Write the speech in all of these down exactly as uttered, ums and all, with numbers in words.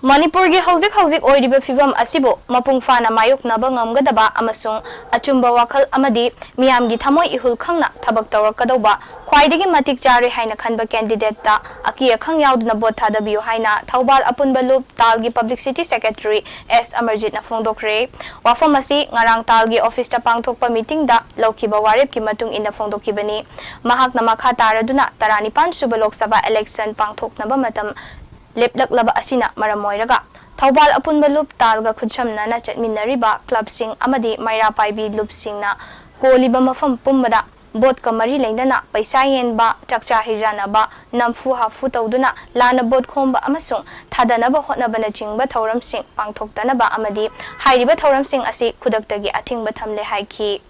ꯃꯅꯤꯄꯨꯔꯒꯤ ꯍꯧꯖꯤꯛ ꯍꯧꯖꯤꯛ ꯑꯣꯏꯔꯤꯕ ꯐꯤꯕꯝ ꯑꯁꯤꯕꯨ ꯃꯄꯨꯡ ꯐꯥꯅ ꯃꯥꯌꯣꯛꯅꯕ ꯉꯝꯒꯗꯕ ꯑꯃꯁꯨꯡ ꯑꯆꯨꯝꯕ ꯋꯥꯈꯜ ꯑꯃꯗꯤ ꯃꯤꯌꯥꯝꯒꯤ ꯊꯃꯣꯏ ꯏꯍꯨꯜ ꯈꯪꯅ ꯊꯕꯛ ꯇꯧꯔꯛꯀꯗꯧꯕ ꯈ꯭ꯋꯥꯏꯗꯒꯤ ꯃꯇꯤꯛ ꯆꯥꯔꯦ ꯍꯥꯏꯅ ꯈꯟꯕ ꯀꯦꯟꯗꯤꯗꯦꯠꯇ ꯑꯀꯤ ꯑꯈꯪ ꯌꯥꯎꯗꯅ ꯚꯣꯠ ꯊꯥꯗꯕꯤꯌꯨ ꯍꯥꯏꯅ ꯊꯧꯕꯥꯜ ꯑꯄꯨꯟꯕ ꯂꯨꯞ ꯇꯥꯜꯒꯤ ꯄꯕ꯭ꯂꯤꯁꯤꯇꯤ ꯁꯦꯀ꯭ꯔꯦꯇꯔꯤ ꯑꯦꯁ ꯑꯃꯔꯖꯤꯠꯅ ꯐꯣꯡꯗꯣꯛꯈ꯭ꯔꯦ꯫ ꯋꯥꯐꯝ ꯑꯁꯤ ꯉꯔꯥꯡ ꯇꯥꯜꯒꯤ ꯑꯣꯐꯤꯁꯇ ꯄꯥꯡꯊꯣꯛꯄ ꯃꯤꯇꯤꯡꯗ ꯂꯧꯈꯤꯕ ꯋꯥꯔꯦꯞꯀꯤ ꯃꯇꯨꯡ ꯏꯟꯅ ꯐꯣꯡꯗꯣꯛꯈꯤꯕꯅꯤ꯫ ꯃꯍꯥꯛꯅ ꯃꯈꯥ ꯇꯥꯔꯗꯨꯅ ꯇꯔꯥꯅꯤꯄꯥꯟ ꯁꯨꯕ ꯂꯣꯛ ꯁꯚꯥ ꯏꯂꯦꯛꯁꯟ ꯄꯥꯡꯊꯣꯛꯅꯕ ꯃꯇꯝ ꯂꯦꯞꯂꯛꯂꯕ ꯑꯁꯤꯅ ꯃꯔꯝ ꯑꯣꯏꯔꯒ ꯊꯧꯕꯥꯜ ꯑꯄꯨꯟꯕ ꯂꯨꯞ ꯇꯥꯜꯒ ꯈꯨꯠꯁꯝꯅꯅ ꯆꯠꯃꯤꯟꯅꯔꯤꯕ ꯀ꯭ꯂꯕꯁꯤꯡ ꯑꯃꯗꯤ ꯃꯩꯔꯥ ꯄꯥꯏꯕꯤ ꯂꯨꯞꯁꯤꯡꯅ ꯀꯣꯜꯂꯤꯕ ꯃꯐꯝ ꯄꯨꯝꯕꯗ ꯚꯣꯠꯀ ꯃꯔꯤ ꯂꯩꯅꯅ ꯄꯩꯁꯥ ꯌꯦꯟꯕ, ꯆꯥꯛꯆꯥ ꯍꯩꯖꯥꯟꯅꯕ, ꯅꯝꯐꯨ ꯍꯥꯐꯨ ꯇꯧꯗꯨꯅ ꯂꯥꯟꯅ ꯚꯣꯠ ꯈꯣꯝꯕ ꯑꯃꯁꯨꯡ ꯊꯥꯗꯅꯕ ꯍꯣꯠꯅꯕꯅꯆꯤꯡꯕ ꯊꯧꯔꯝꯁꯤꯡ ꯄꯥꯡꯊꯣꯛꯇꯅꯕ ꯑꯃꯗꯤ ꯍꯥꯏꯔꯤꯕ ꯊꯧꯔꯝꯁꯤꯡ ꯑꯁꯤ ꯈꯨꯗꯛꯇꯒꯤ ꯑꯊꯤꯡꯕ ꯊꯝꯂꯦ ꯍꯥꯏꯈꯤ꯫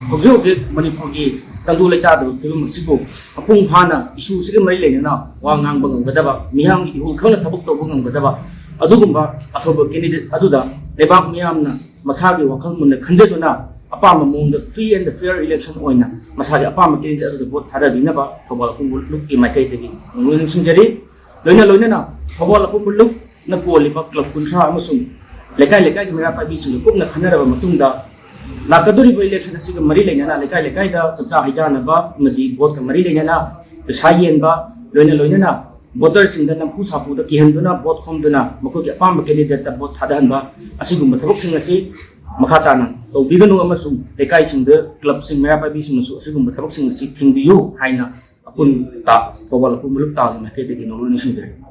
ꯍꯧꯖꯤꯛ ꯍꯧꯖꯤꯛ ꯃꯅꯤꯄꯨꯔꯒꯤ ꯇꯪꯗꯨ ꯂꯩꯇꯥꯗꯕ ꯐꯤꯕꯝ ꯑꯁꯤꯕꯨ ꯃꯄꯨꯡ ꯐꯥꯅ ꯏꯁꯨꯁꯤꯒ ꯃꯔꯤ ꯂꯩꯅꯅ ꯋꯥ ꯉꯥꯡꯕ ꯉꯝꯒꯗꯕ, ꯃꯤꯌꯥꯝꯒꯤ ꯏꯍꯨꯜ ꯈꯪꯅ ꯊꯕꯛ ꯇꯧꯕ ꯉꯝꯒꯗꯕ ꯑꯗꯨꯒꯨꯝꯕ ꯑꯐꯕ ꯀꯦꯟꯗꯤꯗꯦꯠ ꯑꯗꯨꯗ ꯂꯩꯕꯥꯛ ꯃꯤꯌꯥꯝꯅ ꯃꯁꯥꯒꯤ ꯋꯥꯈꯜ ꯃꯨꯟꯅ ꯈꯟꯖꯗꯨꯅ ꯑꯄꯥꯝꯕ ꯃꯑꯣꯡꯗ free and fair election ꯑꯣꯏꯅ ꯃꯁꯥꯒꯤ ꯑꯄꯥꯝꯕ ꯀꯦꯟꯗꯤꯗꯦꯠ ꯑꯗꯨꯗ ꯚꯣꯠ ꯊꯥꯗꯕꯤꯅꯕ ꯊꯧꯕꯥꯜ ꯑꯄꯨꯟꯕ ꯂꯨꯞꯀꯤ ꯃꯥꯏꯀꯩꯗꯒꯤ ꯅꯣꯡꯂꯨꯛ ꯅꯤꯡꯁꯤꯡꯖꯔꯤ꯫ ꯂꯣꯏꯅ ꯂꯣꯏꯅꯅ ꯊꯧꯕꯥꯜ ꯑꯄꯨꯟꯕ ꯂꯨꯞꯅ ꯀꯣꯜꯂꯤꯕ ꯀ꯭ꯂꯕ ꯀꯨꯟꯊ꯭ꯔꯥ ꯑꯃꯁꯨꯡ ꯂꯩꯀꯥꯏ ꯂꯩꯀꯥꯏꯒꯤ ꯃꯩꯔꯥ ꯄꯥꯏꯕꯤꯁꯤꯡꯒ ꯀꯨꯞꯅ ꯈꯟꯅꯔꯕ ꯃꯇꯨꯡꯗ ꯂꯥꯛꯀꯗꯧꯔꯤꯕ ꯏꯂꯦꯛꯁꯟ ꯑꯁꯤꯒ ꯃꯔꯤ ꯂꯩꯅꯅ ꯂꯩꯀꯥꯏ ꯂꯩꯀꯥꯏꯗ ꯆꯥꯛꯆꯥ ꯍꯩꯖꯥꯟꯅꯕ ꯑꯃꯗꯤ ꯚꯣꯠꯀ ꯃꯔꯤ ꯂꯩꯅꯅ ꯄꯩꯁꯥ ꯌꯦꯟꯕ, ꯂꯣꯏꯅ ꯂꯣꯏꯅꯅ ꯚꯣꯇꯔꯁꯤꯡꯗ ꯅꯝꯐꯨ ꯁꯥꯐꯨꯗ ꯀꯤꯍꯟꯗꯨꯅ ꯚꯣꯠ ꯈꯣꯝꯗꯨꯅ ꯃꯈꯣꯏꯒꯤ ꯑꯄꯥꯝꯕ ꯀꯦꯟꯗꯤꯗꯦꯠꯇ ꯚꯣꯠ ꯊꯥꯗꯍꯟꯕ ꯑꯁꯤꯒꯨꯝꯕ ꯊꯕꯛꯁꯤꯡ ꯑꯁꯤ ꯃꯈꯥ ꯇꯥꯅ ꯇꯧꯕꯤꯒꯅꯨ ꯑꯃꯁꯨꯡ ꯂꯩꯀꯥꯏꯁꯤꯡꯗ ꯀ꯭ꯂꯕꯁꯤꯡ ꯃꯩꯔꯥ ꯄꯥꯏꯕꯤꯁꯤꯡꯅꯁꯨ ꯑꯁꯤꯒꯨꯝꯕ ꯊꯕꯛꯁꯤꯡ ꯑꯁꯤ ꯊꯤꯡꯕꯤꯌꯨ ꯍꯥꯏꯅ ꯑꯄꯨꯟ ꯊꯧꯕꯥꯜ ꯑꯄꯨꯟꯕ ꯂꯨꯞ ꯇꯥꯜꯒꯤ ꯃꯥꯏꯀꯩꯗꯒꯤ ꯅꯣꯡꯂꯨꯛ ꯅꯤꯡꯁꯤꯡꯖꯔꯤ꯫